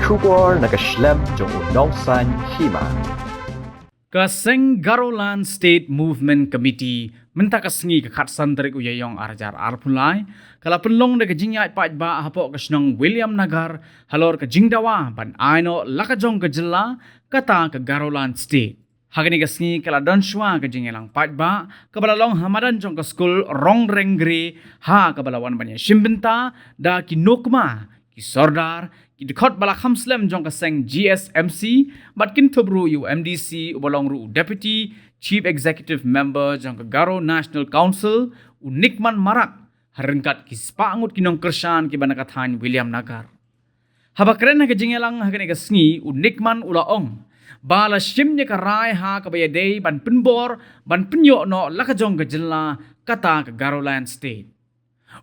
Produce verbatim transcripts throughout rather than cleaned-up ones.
Khubor na ka shlem jong u nongsaiñ hima. Ka seng Garoland State Movement Committee mynta ka sngi ka khatsan tarik u Ïaïong arhajar arphew lai ka la pynlong da ka jingïaid paidbah hapoh ka shnong Williamnagar halor ka jingdawa ban ai noh la ka jong ka jylla kata ka Garoland State. Ha kane ka sngi ka la don shuwa ka jingïalang paidbah kaba la long ha madan jong ka skul Rongrengre, ha kaba la wan ban ïashim bynta da ki nongkmie, ki sordar, ki dkhot ba la kham slem jong ka seng G S M C, bad kynthup ruh ïa u M D C uba long ruh u Deputy Chief Executive Member jong ka Garo National Council, u Nikman Marak, ha ryngkat ki spah ngut ki nongkyrshan kiba na ka thaiñ Williamnagar. Haba kren ha ka jingïalang ha kane ka sngi, u Nikman u la ong ba la shim ïa ka rai ha kaba ïadei ban pynbor ban pynïoh noh la ka jong ka jylla kata ka Garoland State.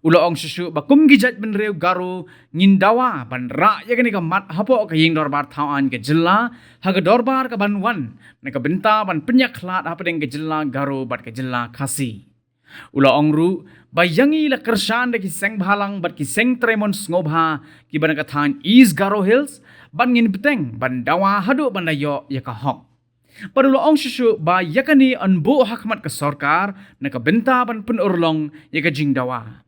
U la ong shuh shuh ba kum ki jaitbynriew Garo ngin dawa ban rah ïa kane ka mat hapoh ka ïing dorbar thaw aiñ ka jylla, ha ka dorbar kaban wan, na ka bynta ban pynïakhlad hapdeng ka jylla Garo bad ka jylla Khasi. U la ong ruh ba ïa ngi la kyrshan da ki seng bhalang bad ki seng trei mon sngewbha kiba na ka thaiñ East Garo Hills, ban ngin bteng ban dawa haduh ban da ïoh ïa ka hok. Bad u la ong shuh shuh ba ïa kane yn buh ha khmat ka sorkar na ka bynta ban pynurlong ïa ka jingdawa.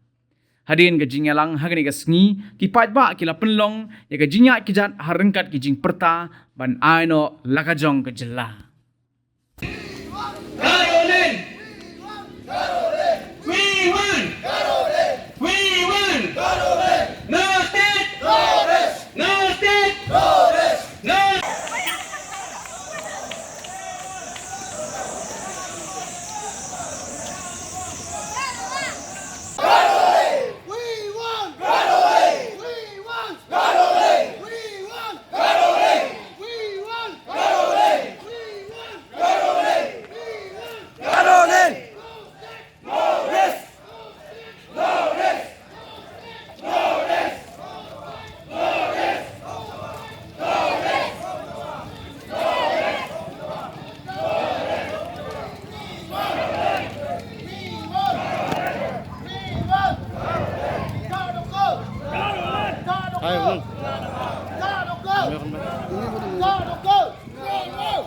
Hadien ka jingïalang ha kane ka sngi, ki paidbah ki la pynlong ïa ka jingïaid kjat ha ryngkat ki jingpyrta ban ai noh la ka jong ka jylla. Garoland! We want! We want! No state! No state! No! We want!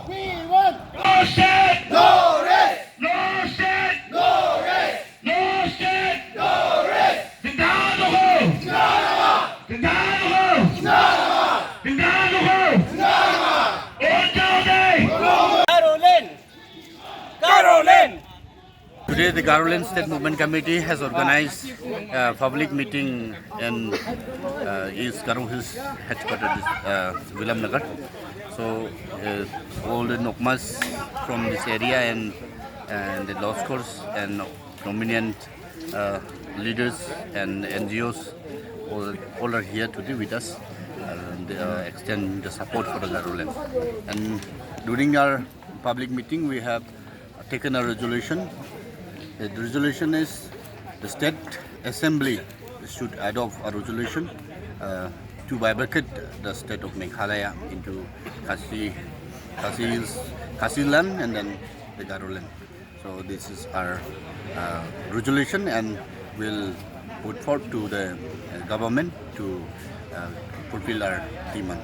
We want! No state! No rest! No state! No rest! No state! No rest! Tynta noh ko! Tynta noh ko! Tynta noh ko! Tynta noh ko! Garoland! Garoland! Today, the Garoland State Movement Committee has organized a public meeting in uh, East Garo Hills headquarters, uh, Williamnagar. So, uh, all the nokmas from this area and, and the law schools and prominent uh, leaders and N G Os all, all are here today with us and uh, extend the support for the Garoland. And during our public meeting, we have taken a resolution. The resolution is the state assembly should adopt a resolution uh, to bifurcate the state of Meghalaya into Khasi, Khasi Hills, Khasi land and then the Garo land. So this is our uh, resolution and we'll put forth to the uh, government to uh, fulfill our demand.